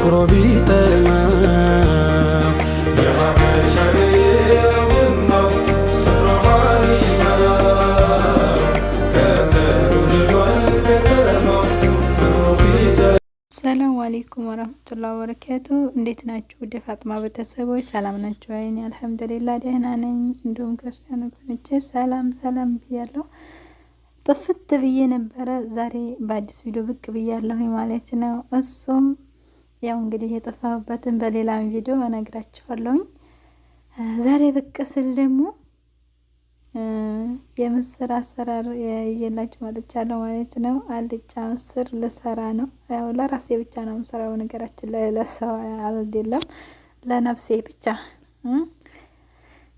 ፍቅሮ ቢጠማው የሀበሻ ግማው ስፍራው ሐሪማው ገጠሩ ንዷል ከተማው ፍቅሮ ቢጠ ሰላም አለይኩም ወራህመቱላሂ ወበረካቱ። እንዴት ናችሁ? ውድ ፋጥማ ቤተሰቦች ሰላም ናችሁ? እኔ አልሐምዱሊላህ ደህና ነኝ። እንዲሁም ክርስቲያን ወገኖቼ ሰላም ሰላም ብያለሁ። ጥፍት ብዬ ነበረ። ዛሬ በአዲስ ቪዲዮ ብቅ ብያለሁ ማለት ነው። እሱም ያው እንግዲህ የጠፋሁበትን በሌላም ቪዲዮ እነግራችኋለሁኝ። ዛሬ ብቅ ስል ደግሞ የምስር አሰራር ይዤላችሁ መጥቻለሁ ማለት ነው። አልጫ ምስር ልሰራ ነው። ያው ለራሴ ብቻ ነው የምሰራው፣ ነገራችን ላይ ለሰው አይደለም፣ ለነፍሴ ብቻ።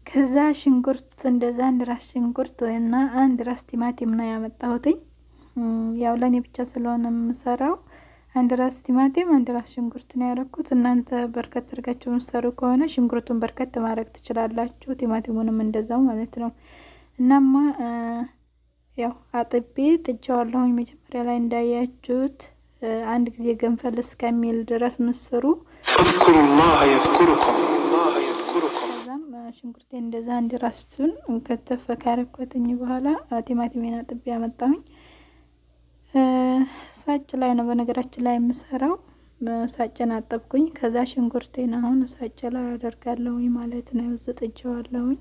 ከዛ ሽንኩርት እንደዛ አንድ ራስ ሽንኩርት ወይና አንድ ራስ ቲማቲም ነው ያመጣሁትኝ። ያው ለእኔ ብቻ ስለሆነ የምሰራው አንድ ራስ ቲማቲም፣ አንድ ራስ ሽንኩርት ነው ያደረኩት። እናንተ በርከት አድርጋችሁ የምትሰሩ ከሆነ ሽንኩርቱን በርከት ማድረግ ትችላላችሁ፣ ቲማቲሙንም እንደዛው ማለት ነው። እናማ ያው አጥቤ ጥጄዋለሁኝ። መጀመሪያ ላይ እንዳያችሁት አንድ ጊዜ ገንፈል እስከሚል ድረስ ምስሩ اذكروا الله يذكركم። ከዛም ሽንኩርቴ እንደዛ አንድ ራስቱን ከተፍ ካረኩትኝ በኋላ ቲማቲሜን አጥቤ ያመጣሁኝ። ሳጭ ላይ ነው በነገራችን ላይ የምሰራው። ሳጭን አጠብኩኝ። ከዛ ሽንኩርቴን አሁን ሳጭ ላይ አደርጋለሁኝ ማለት ነው። ዝጥጄዋለሁኝ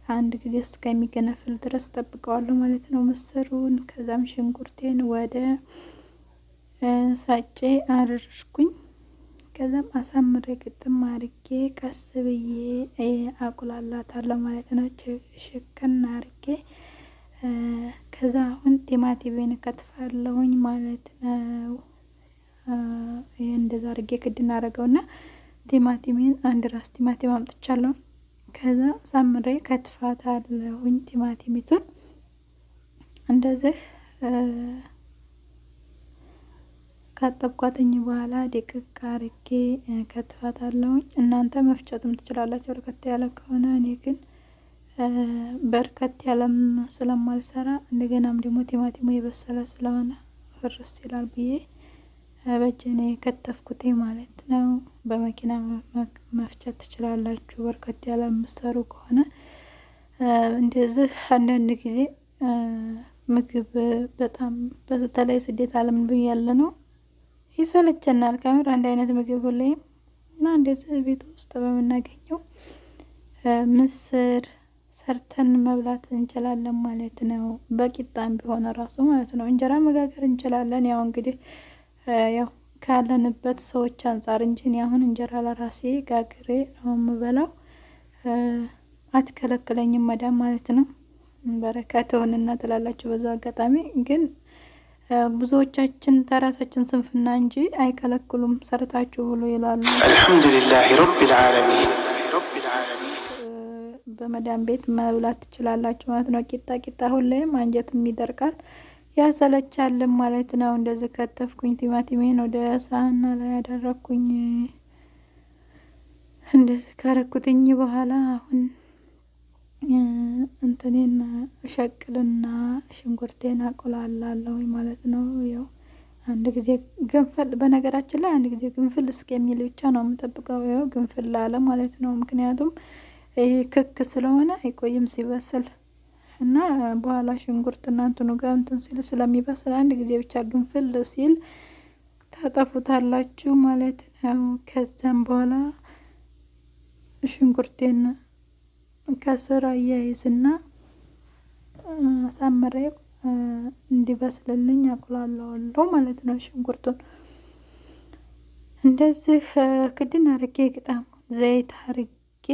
አንድ ጊዜ እስከሚገነፍል ድረስ ጠብቀዋለሁ ማለት ነው ምስሩን። ከዛም ሽንኩርቴን ወደ ሳጬ አደረግኩኝ። ከዛም አሳምሬ ግጥም አርጌ ቀስ ብዬ አቁላላታለሁ ማለት ነው። ሽክን አርጌ ከዛ አሁን ቲማቲሜን እከትፋለሁኝ ማለት ነው። ይሄ እንደዛ አርጌ ክድን አረገውና ቲማቲሜን አንድ ራስ ቲማቲም አምጥቻለሁ። ከዛ ሳምሬ ከትፋታለሁኝ ቲማቲሚቱን እንደዚህ ካጠብኳትኝ በኋላ ደቅቅ አርጌ ከትፋታለሁኝ። እናንተ መፍጨትም ትችላላችሁ በርከት ያለ ከሆነ። እኔ ግን በርከት ያለም ስለማልሰራ እንደገናም ደግሞ ቲማቲሙ የበሰለ ስለሆነ ፍርስ ይላል ብዬ በእጄ ነው የከተፍኩት ማለት ነው። በመኪና መፍጨት ትችላላችሁ በርከት ያለ የምትሰሩ ከሆነ። እንደዚህ አንዳንድ ጊዜ ምግብ በጣም በተለይ ስደት ዓለም ያለ ነው ይሰለቸናል ከምር አንድ አይነት ምግብ ሁሌም እና እንደዚህ ቤት ውስጥ በምናገኘው ምስር ሰርተን መብላት እንችላለን ማለት ነው። በቂጣም ቢሆን ራሱ ማለት ነው እንጀራ መጋገር እንችላለን። ያው እንግዲህ ያው ካለንበት ሰዎች አንጻር እንጂ እኔ አሁን እንጀራ ለራሴ ጋግሬ ነው የምበላው። አትከለክለኝም መዳም ማለት ነው። በረካ ትሆንና ትላላችሁ በዛው አጋጣሚ ግን ብዙዎቻችን ተራሳችን ስንፍና እንጂ አይከለክሉም። ሰርታችሁ ብሎ ይላሉ። الحمد لله رب العالمين። በመዳም ቤት መብላት ትችላላችሁ ማለት ነው። ቂጣ ቂጣ ሁሌም አንጀትም ይደርቃል ያሰለቻልም ማለት ነው። እንደዚህ ከተፍኩኝ ቲማቲሜን ወደ ሳህና ላይ ያደረኩኝ። እንደዚህ ካረኩትኝ በኋላ አሁን እንትኔን እሸቅልና ሽንኩርቴን አቆላላለሁ ማለት ነው። ያው አንድ ጊዜ ግንፍል፣ በነገራችን ላይ አንድ ጊዜ ግንፍል እስከሚል ብቻ ነው የምጠብቀው። ያው ግንፍል አለ ማለት ነው። ምክንያቱም ይሄ ክክ ስለሆነ አይቆይም ሲበስል እና በኋላ ሽንኩርት እና እንትኑ ጋር እንትን ሲል ስለሚበስል አንድ ጊዜ ብቻ ግንፍል ሲል ታጠፉታላችሁ ማለት ነው። ከዛም በኋላ ሽንኩርቴን ከስር አያይዝና አሳምሬ እንዲበስልልኝ አቁላለዋለሁ ማለት ነው። ሽንኩርቱን እንደዚህ ክድን አርጌ ግጣም ዘይት አርጌ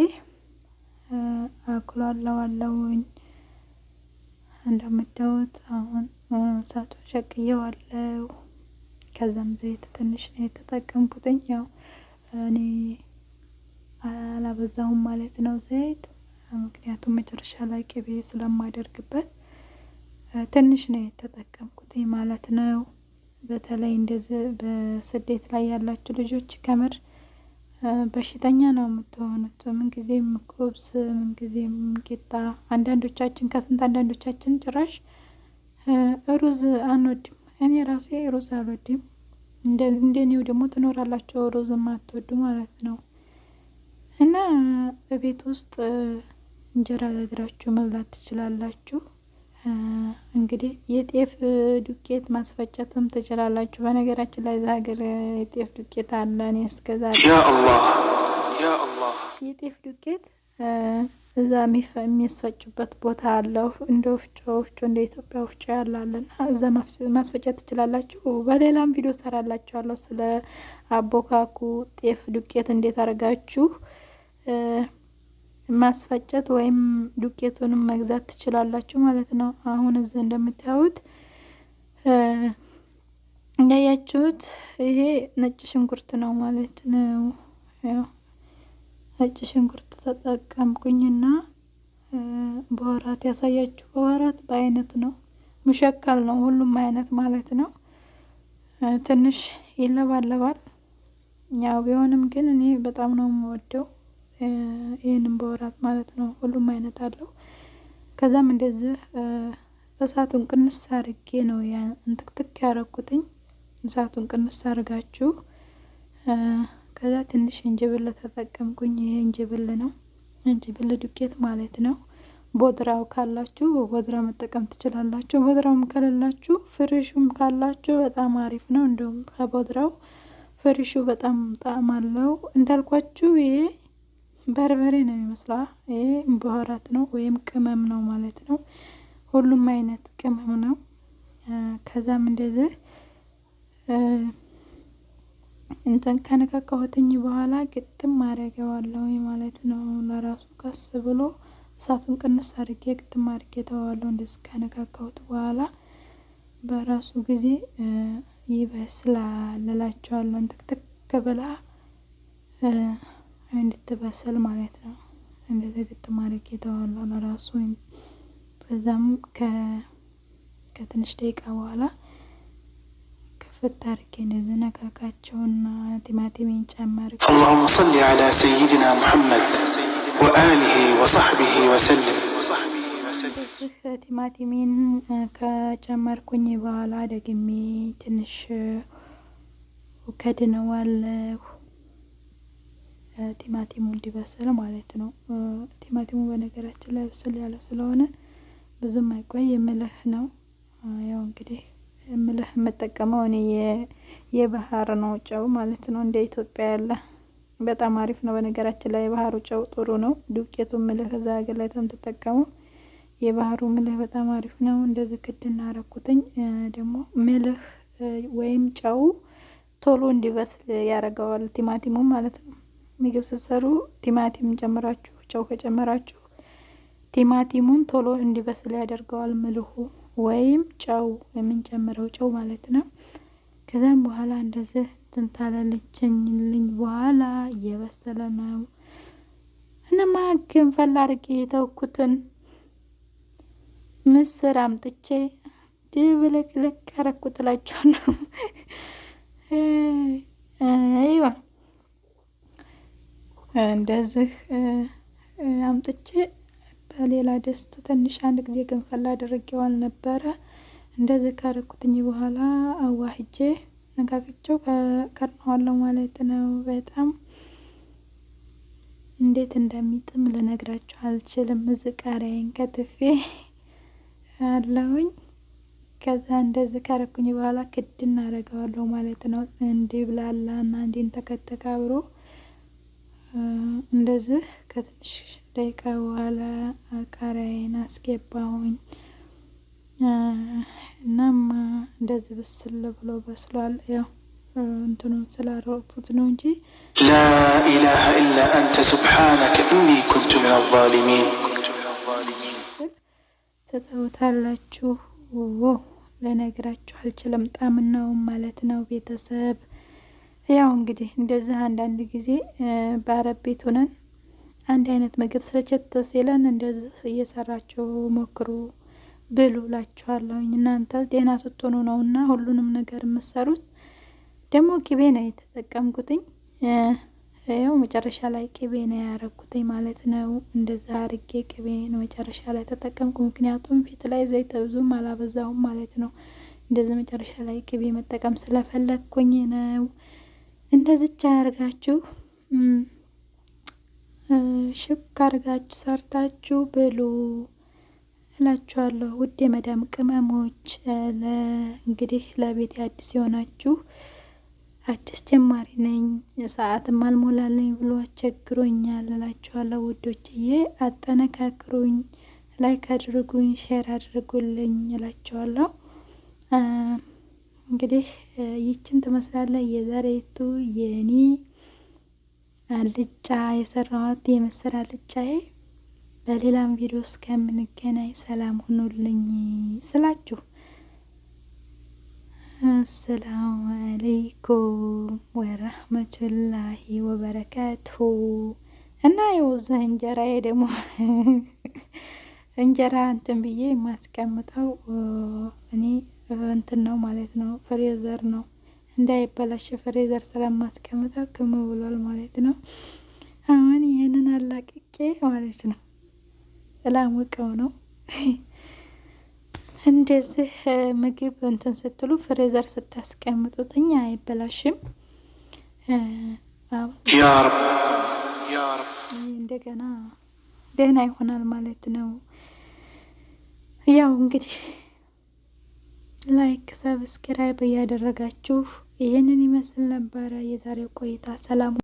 አቁላለዋለሁኝ። እንደምታዩት አሁን እሳቱን ሸቅየዋለሁ። ከዛም ዘይት ትንሽ ነው የተጠቀምኩትኝ። ያው እኔ አላበዛሁም ማለት ነው ዘይት፣ ምክንያቱም መጨረሻ ላይ ቅቤ ስለማደርግበት ትንሽ ነው የተጠቀምኩትኝ ማለት ነው። በተለይ እንደዚህ በስደት ላይ ያላችሁ ልጆች ከምር በሽተኛ ነው የምትሆኑት። ምንጊዜም ኩብስ፣ ምንጊዜም ቂጣ። አንዳንዶቻችን ከስንት አንዳንዶቻችን ጭራሽ ሩዝ አንወድም። እኔ ራሴ ሩዝ አልወድም። እንደኔው ደግሞ ትኖራላችሁ ሩዝ የማትወዱ ማለት ነው። እና በቤት ውስጥ እንጀራ ጋግራችሁ መብላት ትችላላችሁ። እንግዲህ የጤፍ ዱቄት ማስፈጨትም ትችላላችሁ። በነገራችን ላይ እዛ ሀገር የጤፍ ዱቄት አለ። እኔ እስከዛሬ يا الله يا الله የጤፍ ዱቄት እዛ የሚያስፈጩበት ቦታ አለው። እንደ ወፍጮ ወፍጮ እንደ ኢትዮጵያ ወፍጮ ያላለና እዛ ማስፈጨት ትችላላችሁ። በሌላም ቪዲዮ ሰራላችኋለሁ ስለ አቦካኩ ጤፍ ዱቄት እንዴት አድርጋችሁ ማስፈጨት ወይም ዱቄቱንም መግዛት ትችላላችሁ ማለት ነው። አሁን እዚህ እንደምታዩት እንዳያችሁት ይሄ ነጭ ሽንኩርት ነው ማለት ነው። ያው ነጭ ሽንኩርት ተጠቀምኩኝና በወራት ያሳያችሁ በወራት በአይነት ነው፣ ሙሸከል ነው ሁሉም አይነት ማለት ነው። ትንሽ ይለባለባል ያው ቢሆንም ግን እኔ በጣም ነው የምወደው ይህንን በወራት ማለት ነው። ሁሉም አይነት አለው። ከዛም እንደዚህ እሳቱን ቅንስ አርጌ ነው እንትክትክ ያረኩትኝ። እሳቱን ቅንስ አርጋችሁ ከዛ ትንሽ እንጅብል ተጠቀምኩኝ። ይሄ እንጅብል ነው፣ እንጅብል ዱቄት ማለት ነው። ቦድራው ካላችሁ በቦድራ መጠቀም ትችላላችሁ። ቦድራውም ከሌላችሁ ፍሬሹም ካላችሁ በጣም አሪፍ ነው። እንደውም ከቦድራው ፍሬሹ በጣም ጣዕም አለው። እንዳልኳችሁ ይሄ በርበሬ ነው የሚመስለው። ይሄ بهارات ነው ወይም ቅመም ነው ማለት ነው። ሁሉም አይነት ቅመም ነው። ከዛም እንደዚህ እንትን ከነካካሁትኝ በኋላ ግጥም አደርገዋለሁ ማለት ነው። ለራሱ ቀስ ብሎ እሳቱን ቅንስ አድርጌ ግጥም አድርጌ ተዋለሁ። እንደዚህ ከነካካሁት በኋላ በራሱ ጊዜ ይበስላል እላቸዋለሁ። እንትክትክ ብላ እንድትበስል ማለት ነው። እንደዚህ ግጥም አድርጌ ተዋለሁ ለራሱ። ከዛም ከትንሽ ደቂቃ በኋላ ክፍት አድርጌ እንደዚህ ነካካቸውና ቲማቲሜን ጨመርኩ። اللهم صل على سيدنا محمد وآله وصحبه وسلم እንደዚህ ቲማቲሜን ከጨመርኩኝ በኋላ ደግሜ ትንሽ ከድነዋለሁ። ቲማቲሙ እንዲበስል ማለት ነው። ቲማቲሙ በነገራችን ላይ ብስል ያለ ስለሆነ ብዙም አይቆይ የምልህ ነው። ያው እንግዲህ ምልህ የምጠቀመው እኔ የባህር ነው ጨው ማለት ነው። እንደ ኢትዮጵያ ያለ በጣም አሪፍ ነው። በነገራችን ላይ የባህሩ ጨው ጥሩ ነው። ዱቄቱ ምልህ እዛ ሀገር ላይ የምትጠቀመው የባህሩ ምልህ በጣም አሪፍ ነው። እንደዚህ ክድና አረኩትኝ። ደግሞ ምልህ ወይም ጨው ቶሎ እንዲበስል ያደርገዋል ቲማቲሙ ማለት ነው። ምግብ ስትሰሩ ቲማቲም ጨምራችሁ ጨው ከጨመራችሁ ቲማቲሙን ቶሎ እንዲበስል ያደርገዋል ምልሁ ወይም ጨው የምንጨምረው ጨው ማለት ነው። ከዛም በኋላ እንደዚህ እንትን ታለልችኝልኝ በኋላ እየበሰለ ነው። እነማ ገንፈል አድርጌ የተውኩትን ምስር አምጥቼ ድብልቅልቅ አረኩት እላችሁ ነው። አይዋ እንደዚህ አምጥቼ በሌላ ድስት ትንሽ አንድ ጊዜ ገንፈል አድርጌዋል ነበረ። እንደዚህ ካረኩትኝ በኋላ አዋህጄ ነካክቼው ከርነዋለሁ ማለት ነው። በጣም እንዴት እንደሚጥም ልነግራችሁ አልችልም። እዚህ ቃሪያዬን ከትፌ አለሁኝ። ከዛ እንደዚህ ካረኩኝ በኋላ ክድን አደርገዋለሁ ማለት ነው። እንዲብላላ እና እንዲንተከተክ አብሮ እንደዚህ ከትንሽ ደቂቃ በኋላ ቃሪያዬን አስገባሁኝ። እናም እንደዚህ ብስል ብሎ በስሏል። ያው እንትኑን ስላረኩት ነው እንጂ لا إله إلا أنت سبحانك إني كنت من الظالمين ትተውታላችሁ። ልነግራችሁ አልችልም ጣምናውም ማለት ነው። ቤተሰብ ያው እንግዲህ እንደዚህ አንዳንድ ጊዜ በአረብ ቤት ሆነን አንድ አይነት ምግብ ስልችት ሲለን እንደዚህ እየሰራችሁ ሞክሩ ብሉ እላችኋለሁኝ። እናንተ ደህና ስትሆኑ ነው እና ሁሉንም ነገር የምትሰሩት። ደግሞ ቅቤ ነው የተጠቀምኩትኝ። ያው መጨረሻ ላይ ቅቤ ነው ያረኩትኝ ማለት ነው። እንደዛ አርጌ ቅቤ ነው መጨረሻ ላይ ተጠቀምኩ። ምክንያቱም ፊት ላይ ዘይት ብዙም አላበዛሁም ማለት ነው። እንደዚህ መጨረሻ ላይ ቅቤ መጠቀም ስለፈለግኩኝ ነው። እንደዚች አርጋችሁ ሽክ አርጋችሁ ሰርታችሁ ብሉ እላችኋለሁ። ውድ የመዳም ቅመሞች፣ እንግዲህ ለቤት አዲስ የሆናችሁ፣ አዲስ ጀማሪ ነኝ፣ ሰዓትም አልሞላለኝ ብሎ አስቸግሮኛል እላችኋለሁ። ውዶችዬ አጠነካክሩኝ፣ like አድርጉኝ፣ share አድርጉልኝ እላችኋለሁ። እንግዲህ ይችን ትመስላለች የዛሬቱ የኔ አልጫ የሰራኋት የምስር አልጫዬ። በሌላም ቪዲዮ እስከምንገናኝ ሰላም ሁኑልኝ ስላችሁ አሰላሙ አለይኩም ወረህመቱላሂ ወበረካቱሁ። እና የውዛ እንጀራዬ ደግሞ እንጀራ እንትን ብዬ የማስቀምጠው እኔ እንትን ነው ማለት ነው፣ freezer ነው፣ እንዳይበላሽ freezer ስለማስቀምጠው ክም ብሏል ማለት ነው። አሁን ይህንን አላቅቄ ማለት ነው ላሞቀው ነው። እንደዚህ ምግብ እንትን ስትሉ freezer ስታስቀምጡት እኛ አይበላሽም። يا رب يا رب። እንደገና ደህና ይሆናል ማለት ነው። ያው እንግዲህ like subscribe እያደረጋችሁ ይህንን ይመስል ነበረ የዛሬው ቆይታ። ሰላም።